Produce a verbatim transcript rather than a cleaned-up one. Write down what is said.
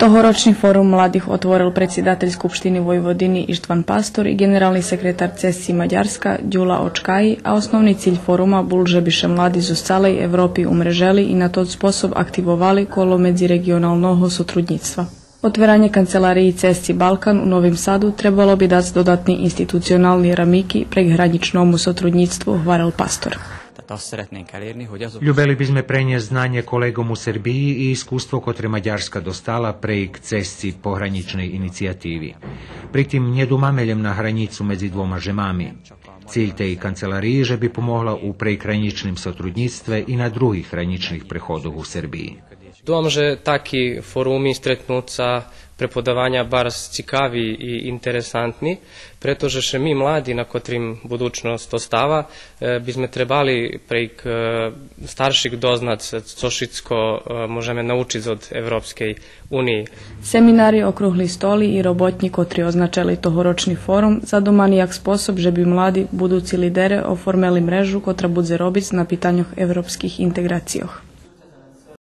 Тогорочни форум младих отворел предсидатель Скупштини Войводини Иштван Пастор и ґенерални секретар Цесци Мадярска Дюла Очкаї, а основни циль форума бул же би ше млади зоз цалей Европи умрежели и на тот способ активовали коло медзиреґионалного сотруднїцтва. Отверанє канцелариї Цесци Балкан у Новим Саду требало би дац додатни институционални рамики прейґранїчному сотруднїцтву, гварел Пастор. Любели би зме пренєсц знанє колеґом у Сербиї и искуство котре Мадярска достала прейґ Цесци погранїчней инициятиви. При тим нє думаме лєм на гранїцу медзи двома жемами. Циль тей канцелариї же би помогла у прейґранїчним сотруднїцтве и на других гранїчних преходох у Сербиї. Думам же таки форуми, стретнуца, преподаваня барз цикави и интересантни, прето же ше ми млади, на котрим будучносц остава, е, би зме требали прейґ, е, старших дознац цо шицко, е, можеме научиц од Европскей униї. Семинари, округли столи и роботнї котри означели тогорочни форум задумани як способ же би млади будуци лидере оформели мрежу котра будзе робиц на питаньох европских интеґрацийох.